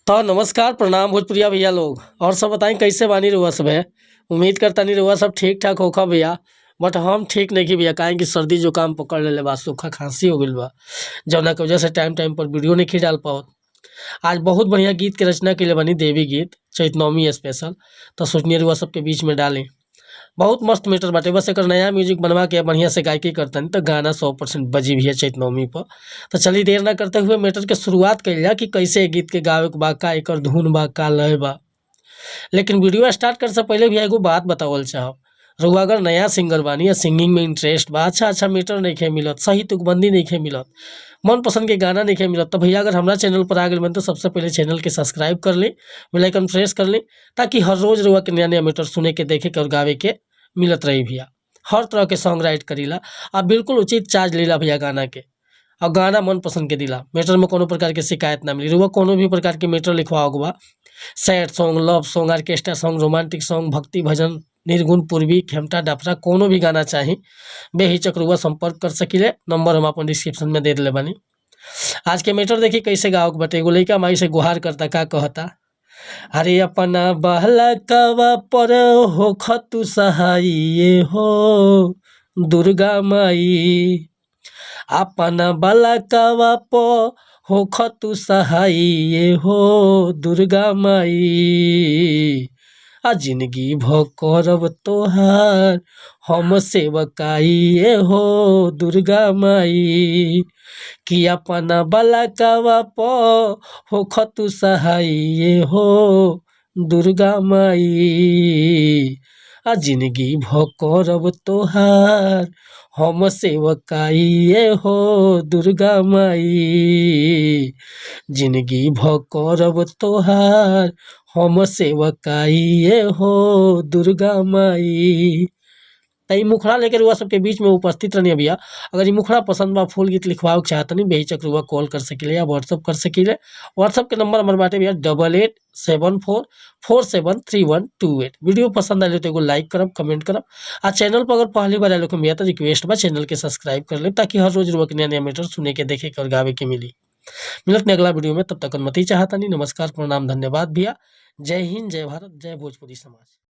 तो नमस्कार, प्रणाम भोजपुरिया भैया लोग। और सब बताई कैसे बानी रउआ सब है। उम्मीद करतानी रउआ सब ठीक ठाक होखा भैया। बट हम ठीक नइखी भैया, काहे कि सर्दी जुकाम पकड़ लेले बा, सूखा खांसी हो गइल बा, जौना के वजह से टाइम टाइम पर वीडियो नइखी डाल पावत। आज बहुत बढ़िया गीत के रचना कइले बानी, देवी गीत, चैतनवमी स्पेशल। तो सोचनी रउआ सबके बीच में डाली। बहुत मस्त मैटर बाटे। बस एकर नया म्यूजिक बनवा के बढ़िया से गायकी करतनी तो गाना 100% बजी भैया चैतनवमी पर। तो चलिए देर ना करते हुए मैटर के शुरुआत कइल जा कि कैसे ए गीत के गावे के बा, का एकर धुन बा, का लय बा। लेकिन वीडियो स्टार्ट करे से पहले भी एगो बात बतावल चाहब। रउआ अगर नया सिंगर बानी या सिंगिंग में इंटरेस्ट बा, अच्छा अच्छा मीटर नइखे मिलत, सही तुकबंदी नइखे मिलत, मनपसंद के गाना नइखे मिलत, तो भैया अगर हमरा चैनल पर आ गइल बानी तो सबसे पहले चैनल के सब्सक्राइब कर ली, बेल आइकन प्रेस कर ली, ताकि हर रोज रउआ के नया नया मीटर सुने के, देखे के और गावे के मिलत रही भैया। हर तरह के सॉन्ग राइट करीला आ बिल्कुल उचित चार्ज लीला भैया गाना के, और गाना मन पसंद के दिला। मैटर में कोनो प्रकार के शिकायत ना मिली। रउआ कोनो भी प्रकार के मैटर लिखवाओ बा, sad song, love song, orchestra song, romantic song, भक्ति भजन, निर्गुण, पूर्वी, खेमटा, डाफरा, कोनो भी गाना चाही, बेहिचक रउआ संपर्क कर सकीले। नंबर हम अपन डिस्क्रिप्शन में दे देले बानी। आज के मैटर देखी कैसे गावे के बाटे। एगो लइका माई से गुहार करता, का कहता, अरे अपना बहलकवा पर होख तू सहाय हो दुर्गा माई, अपना बलकवा प होख तू सहाय हो दुर्गा माई, आ जिंदगी भ करब तोहार हम सेवकाई हो दुर्गा माई, कि अपना बलकवा प होख तू सहाय हो दुर्गा माई, आ जिंदगी भ करब तोहार हम सेवकाई हो दुर्गा माई, जिंदगी भ करब तोहार हम सेवकाई हो दुर्गा माई। त ई मुखड़ा लेकर रउआ सबके बीच में उपस्थित रहनी भैया। अगर ई मुखड़ा पसंद बा, फुल गीत लिखवावे के चाहतनी, बेहिचक रउआ कॉल कर सकीले या व्हाट्सअप कर सकीले। व्हाट्सअप के नंबर हमर बाटे भैया 8874473128। वीडियो पसंद आइल तो एगो लाइक करब, कमेंट करब, आ चैनल पर अगर पहली बार आइल भैया तो रिक्वेस्ट बा चैनल के सब्सक्राइब कर लेब, ताकि हर रोज रउआ के नया नया मैटर सुने के, देखे के और गावे के मिली। मिलत अगला वीडियो में, तब तक अनुमति चाहतनी। नमस्कार, प्रणाम, धन्यवाद भैया। जय हिंद, जय भारत, जय भोजपुरी समाज।